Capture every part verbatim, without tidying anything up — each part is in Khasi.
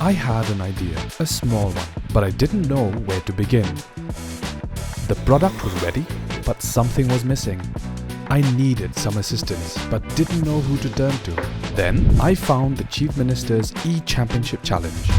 I had an idea, a small one, but I didn't know where to begin. The product was ready, but something was missing. I needed some assistance, but didn't know who to turn to. Then I found the Chief Minister's e-Championship Challenge.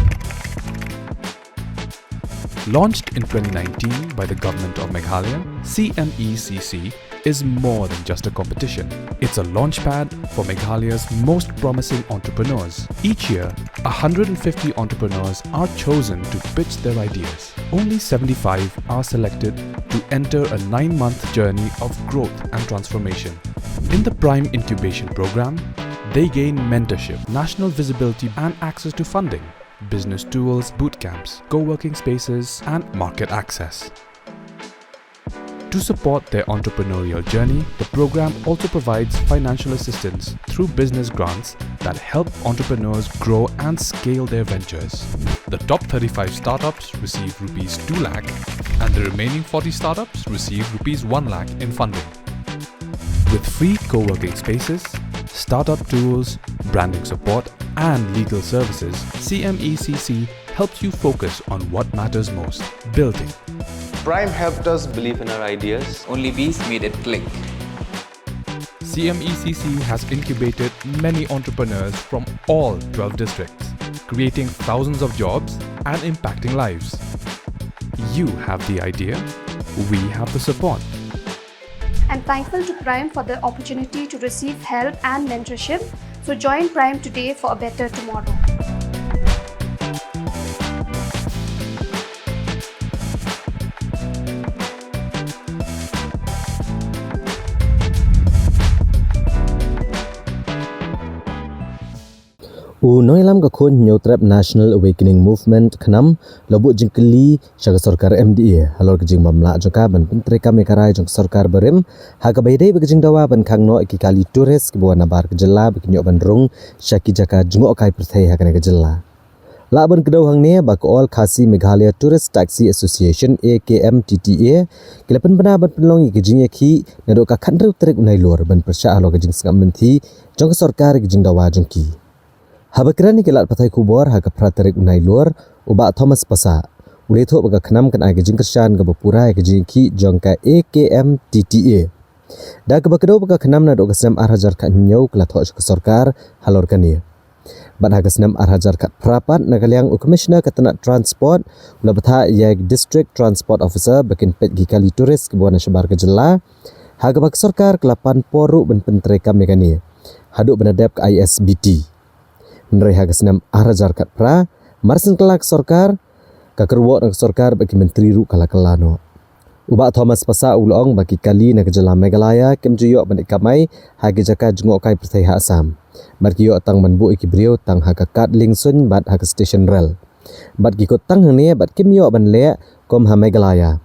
Launched in twenty nineteen by the Government of Meghalaya, C M E C C is more than just a competition. It's a launchpad for Meghalaya's most promising entrepreneurs. Each year, one hundred fifty entrepreneurs are chosen to pitch their ideas. Only seventy-five are selected to enter a nine-month journey of growth and transformation. In the Prime Incubation Program, they gain mentorship, national visibility, and access to funding, business tools, boot camps, co-working spaces, and market access. To support their entrepreneurial journey, the program also provides financial assistance through business grants that help entrepreneurs grow and scale their ventures. The top thirty-five startups receive rupees two lakh, and the remaining forty startups receive rupees one lakh in funding. With free co-working spaces, startup tools, branding support, and legal services, C M E C C helps you focus on what matters most: building. Prime helped us believe in our ideas. Only Bees made it click. C M E C C has incubated many entrepreneurs from all twelve districts, creating thousands of jobs and impacting lives. You have the idea, we have the support. I'm thankful to Prime for the opportunity to receive help and mentorship. So join Prime today for a better tomorrow. U nongïalam ka khun Hynñiewtrep National Awakening Movement, KHNAM, la buh jingkylli sha ka sorkar M D A halor ka jingbym lah jong ka ban pyntreikam ïa ka rai jong ka sorkar barim ha kaba ïadei bad ka jingdawa ban khang noh ïa ki kali tourist kiba wan nabar ka jylla ba kin ïoh ban rung sha ki jaka jngohkai pyrthei ha kane ka jylla. Lah ban kdew hangne ba ka All Khasi Meghalaya Tourist Taxi Association, A K M T T A, ki la pynbna ban pynlong ïa ka jingïakhih naduh ka khathynriew tarik u Nailur ban pyrshah halor ka jingsngap mynthi jong ka sorkar ïa ka jingdawa jong ki. Haba kren ïa ki lad pathai khubor ha ka phra tarik u Nailur, u Bah Thomas Passah u la ïathuh ba ka KHNAM kan ai ka jingkyrshan kaba pura ïa ka jingïakhih jong ka A K M T T A. Da kaba kdew ba ka KHNAM naduh ka snem ar hajar khathynñiew ka la thoh sha ka sorkar halor kane. Bad ha ka snem ar hajar khatphra pat, na ka liang u Commissioner ka tnat Transport u la bthah ïa ki District Transport Officer ba kin peit ki kali tourist kiba wan na shabar ka jylla, ha kaba ka sorkar ka la pan por ruh ban pyntreikam ïa kane haduh ban da dep ka I S B T. Hynrei ha ka snem ar hajar khatphra, mar syn kylla ka sorkar, ka kyrwoh na ka sorkar bad ki myntri ruh ka la kylla noh. U Bah Thomas Passah u la ong ba ki kali na ka jylla Meghalaya kim ju ïoh ban ïakamai ha ki jaka jngohkai pyrthei ha Assam, bad ki ïoh tang ban buh ïa ki briew tang ha ka kad lieng suiñ bad ha ka station rel, bad ki kut tang hangne bad kim ïoh ban leh kum ha Meghalaya.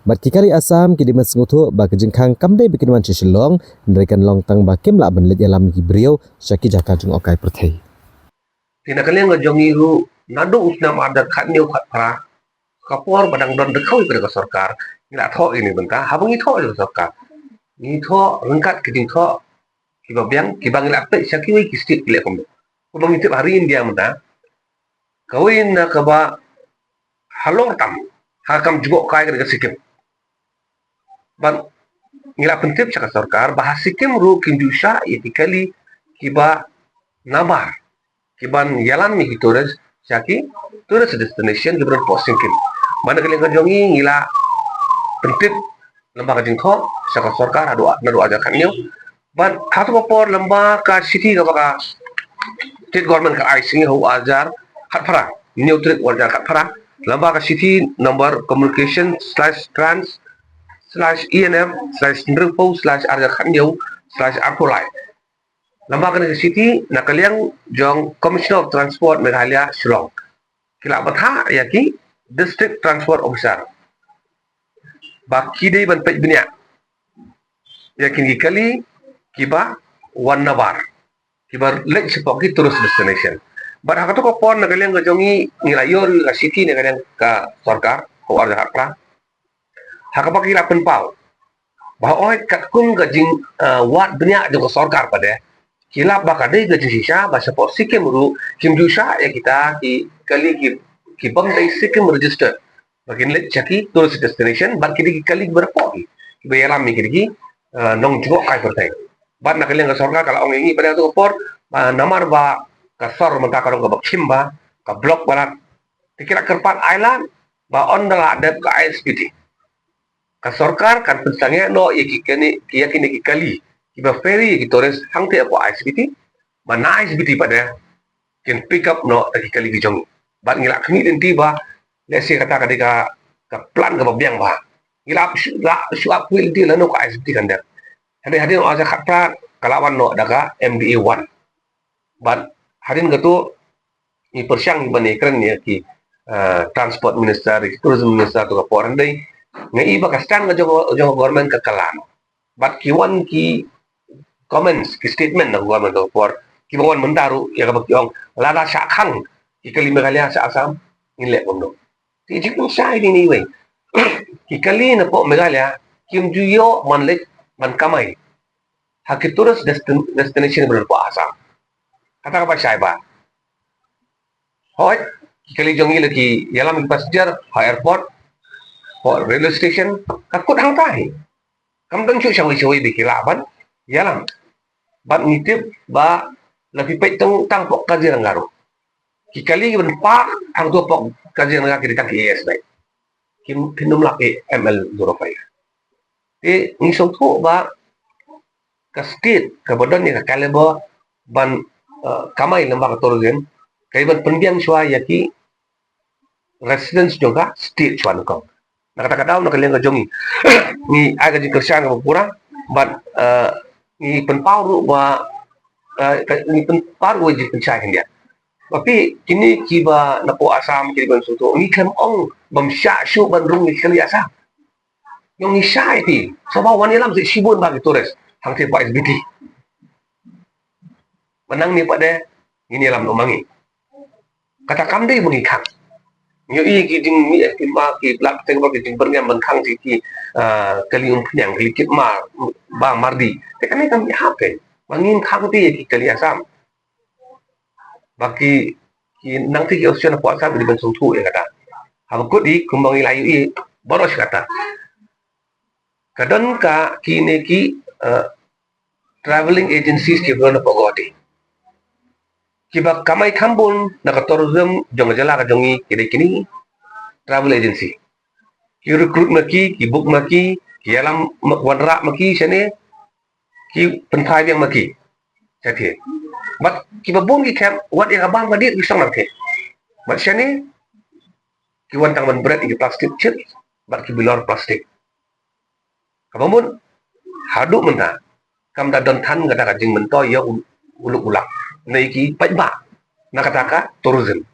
Bad ki kali Assam ki dei ban sngewthuh ba ka jingkhang kam dei ba kin wan sha Shillong, hynrei kan long tang ba kim lah ban leit ïalam ïa ki briew sha ki jaka jngohkai pyrthei. Te na ka liang ka jong ngi ruh, naduh u snem ar hajar khathynñiew khatphra, ka por ba dang don da kawei pat ka sorkar, ngi la thoh ïa kane ka bynta. Haba ngi thoh ïa ka sorkar, ngi thoh ryngkat ki jingthoh kiba biang, kiba ngi la peit sha kiwei ki state ki leh kumno. Kumba ngi tip ha ri India mynta, kawei na kaba halor tam ha ka kam jngohkai ka dei ka Sikkim. Bad ngi la pyntip sha ka sorkar ba ha Sikkim ruh kim ju shah ïa ki kali kiba nabar, kiban ïalam ïa ki tourist sha ki tourist destination kiba don hapoh Sikkim. Bad na ka liang ka jong ngi, ngi la pyntip lyngba ka jingthoh sha ka sorkar haduh, naduh ar hajar khathynñiew. Bad ha kata ka por, lyngba ka shithi kaba ka State Government ka ai sha ngi ha u ar hajar khatphra, hynñiew tarik u ar hajar khatphra, lyngba ka shithi number communication slash trans slash E N M slash hynriewphew slash ar hajar khathynñiew slash arphew lai. Lyngba kane ka shithi, na ka liang jong Commissioner of Transport Meghalaya Shillong, ki la bthah ïa ki District Transport Officer ba ki dei ban peit bniah ïa kine ki kali kiba wan nabar, kiba leit shapoh ki tourist destination. Bad ha kata ka por, na ka liang ka jong ngi, ngi la ïoh ruh ka shithi na ka liang ka sorkar ha u ar hajar khatphra, ha kaba ki la pynpaw ba hooid katkum ka jing, ah, wad bniah jong ka sorkar pat de, ki lap ba ka dei ka jingshisha ba shapoh Sikkim ruh kim ju shah ïa kita ki kali ki, ki bym dei Sikkim registered ba kin leit sha ki tourist destination bad ki dei ki kali kiba hapoh ki, kiba ïalam ïa ki dei ki, eh, nongjngohkai pyrthei. Bad na ka liang ka sorkar ka la ong ïa ngi pat ha kato ka por ba namar ba ka sor mynta ka long kaba khim bha, ka block palat, te ki la kyrpad ailad ba ynda la dep ka I S B T, ka sorkar kan pynsangeh noh ïa ki kane, ïa kine ki kali kiba ferry ïa ki tourist hangtei hapoh I S B T, ba na I S B T pat de kin pick up noh da ki kali ki jong ngi. Bad ngi la khmih lynti ba lehse kata ka dei ka, ka plan kaba biang bha. Ngi la shu, la shu ap khmih lynti lano ka I S B T kan dep. Hadien, hadien u ar hajar khatphra ka la wan noh da ka M D A one. Bad hadien kato ngi pyrshang ban ïakren ïa ki, eh, transport minister, ki tourism minister, to ka por hynrei nga i ba ka stand ka jong, jong ka government ka kylla noh. Bad ki wan ki comments, ki statement na ka government ka por, kiba wan mynta ruh ïa kaba ki ong lada shah khang ki kali Meghalaya sha Assam, ngin leh kumno. Te jingpynshai dei ne iwei. Ki kali napoh Meghalaya kim ju ïoh ban leit ban kamai ha ki tourist destin-, destination ba don hapoh Assam. Kata kaba shai bha. Hooid, ki kali jong ngi la ki ïalam ki passenger ha airport, ha railway station, ka kut hangta hi. Kam don shuh shawei shawei ba ki lah ban ïalam. Bad ngi tip ba la phi peit tang, tang hapoh Kaziranga ruh, ki kali kiban park hangto hapoh Kaziranga ki dei tang ki A S beit. Kim, kim lah ïa M L zero five. Te ngi sngewthuh ba ka state kaba don ïa ka caliber ban, eh, kamai lyngba ka tourism, ka dei ban pynbiang shuwa ïa ki residents jong ka state shuwa nyngkong. Na kata ka daw na ka liang ka jong ngi, ngi ai ka jingkyrshan kaba pura bad, eh, ngi pynpaw ruh ba, eh, ka, ngi pynpaw ruh jingpynshai khyndiat. Ba phi, kine kiba napoh Assam, kine ban sngewthuh, ngi khlem ong bym shah shuh ban rung ïa ki kali Assam. Ngi ong ngi shah ïa phi, sngewbha wan ïalam seh shibun bha ki tourist hangtei hapoh I S B T. Mynta ne pat de ngin ïalam noh ma ngi. Kata kam dei ba ngi khang. Ngi ïohi ki jingmih, ki ma, ki lak teng ba ki jingbyrngem ban khang sha ki, ah, kali Umphniang, kali Kitmar, Bah Mardi. Te kane kam ïahap kein ba ngin khang te ïa ki kali Assam. Ba ki, ki nangta ki option hapoh Assam ki dei ban sngewthuh ïa kata. Haba kut hi kumba ngi la ïohi baroh shi katta, ka don ka kine ki, eh, travelling agencies kiba don hapoh Guwahati kiba kamai kham bun na ka tourism jong ka jylla ka jong ngi, ki dei kine travel agency. Ki recruit ma ki, ki book ma ki, ki ïalam ma, wanrah ma ki shane, ki pynphai biang ma ki shatei. Bad kiba bun ki khep wat ïa ka bam ka dih ki shong na ki. Bad shane ki wan tang ban bret ïa ki plastic chips bad ki bilor plastic. Kaba mut haduh mynta kam da don than kata ka jingmyntoi ïa u, u luk u lak na ki paidbah na kata ka tourism.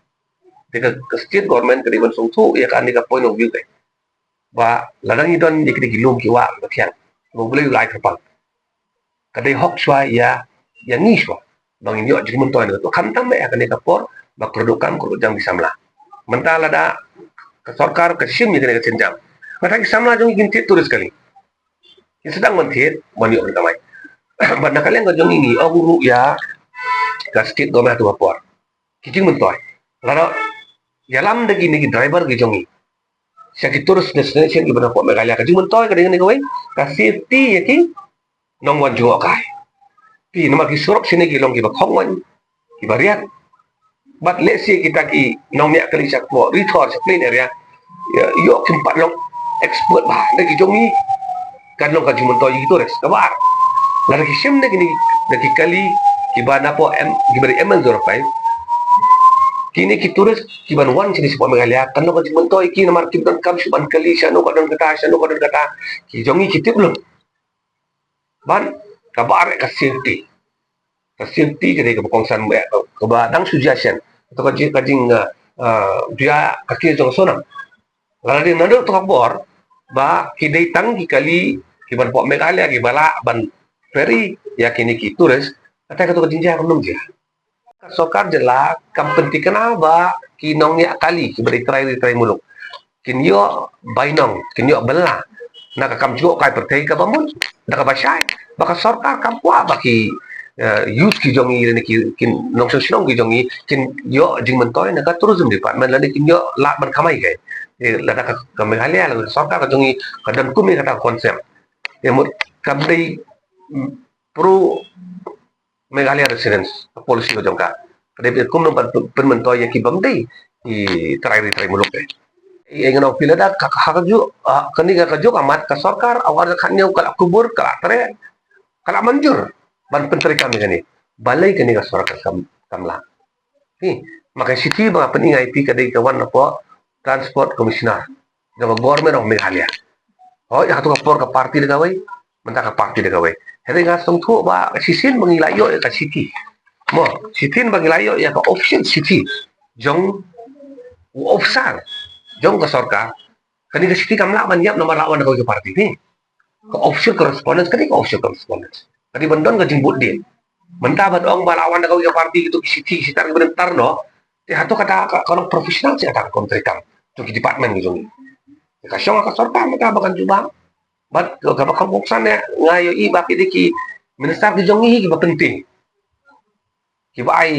Te ka, ka state government ka dei ban sngewthuh ïa kane ka point of view te. Ba lada ngi don ïa kine ki lum ki wah kiba thiang, ba U Blei u la ai kyrpang, ka dei hok shuwa ïa, ïa ngi shuwa ba ngin ïoh jingmyntoi na kato, khamtam eh ha kane ka por ba kyrduh kam kyrduh jam ki samla. Mynta lada ka sorkar ka shim ïa kane ka sienjam, mynta ki samla jong ngi kin thied tourist kali. Kin sdang ban thied ban ïoh ban kamai. Bad na ka liang ka jong ngi, ngi ong ruh ïa ka state government ha kato ka por, ki jingmyntoi, lada ïalam da kine ki driver ki jong ngi sha ki tourist destination kiba na hapoh Meghalaya, ka jingmyntoi ka dei kane kawei, ka safety ïa ki nongwan jngohkai. Phi, namar ki surok shane ki long kiba khongwan, kiba riat. Bad lehse kita ki nongñiah kali sha kpoh Ri Thor, sha plain area, ïa, ïoh kim pat long expert bha. Da ki jong ngi kan long ka jingmyntoi ïa ki tourist. Kaba ar, lada ki shim da kine, da ki kali kiba napoh M, kiba dei M L zero five, kine ki tourist kiban wan shane shapoh Meghalaya kan long ka jingmyntoi ïa ki, namar kim donkam shuh ban kylli shano ka don kata, shano ka don kata. Ki jong ngi ki tip lut. Bad kaba ar ka safety. Ka safety ka dei kaba kongsan, eh, kaba dang suggestion. Kato ka jing, ka jing, eh, eh, jia ka ki jong Sonam. Lada dei naduh kato ka por ba ki dei tang ki kali kiban hapoh Meghalaya kiba lah ban ferry ïa kine ki tourist, katai kato ka jingjia kam nym jia. Ka sorkar jylla kam pynthikna ba ki nongñiah kali kiba dei trai ri trai muluk kin ïoh bainong, kin ïoh bylla na ka kam jngohkai pyrthei. Kaba mut, da kaba shai, ba ka sorkar kam kwah ba ki uh, youth ki jong ngi lane ki, ki nongshong shnong ki jong ngi kin ïoh jingmyntoi na ka tourism department lane kin ïoh lad ban kamai kai. Eh, lada ka, ka Meghalaya lane ka sorkar ka jong ngi ka don kum ïa kata ka concept. Ïa mut kam dei, mm, pro Meghalaya residents, ka policy ka jong ka. Ka dei kum nang ban pyn-, pynmyntoi ïa ki bym dei ki trai ri trai muluk eh. Ïa ngan ong phi lada ka, ka, ka ju, ah, kane ka, ka juk amat ka sorkar awar ka khatñiew ka la kubur ka la treh ka la manjur ban pyntreikam ïa kane. Balei kane ka sorkar kam, kam lah. Phi, ma ka shithi ba nga pyni ïa phi ka dei ka wan napoh Transport Commissioner jong ka Government of Meghalaya. Hooid, ha tu ka por ka party da kawei, mynta ka party da kawei. Hynrei nga sngewthuh ba shisien ba ngi la ïoh ïa ka shithi. Mo, shisien ba ngi la ïoh ïa ka official shithi jong u officer jong ka sorkar. Kane ka shithi kam lah ban ïap namar la wan da kawei ka party phi. Ka official correspondence, kane ka official correspondence. Kane ban don ka jingbud dien. Mynta ban ong ba la wan da kawei ka party kito ki shithi, shitar ki ban tar noh. Te hato kata ka, ka long professional seh kata ka kontrak kam. To ki department ki jong ngi. Ka shong ka sorkar mynta ba kan jubab. Bad ka, ka ba ka boksan ne nga ïohi ba ki dei ki minister ki jong ngi ki ba penting. Ki ba ai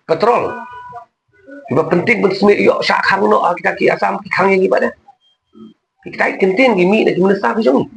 patrol. Ki ba penting ban smiej ïoh shah khang noh, ah, kita ki Assam ki khang ïa ki ba dei. Kita ki penting ki mih na ki minister ki jong ngi.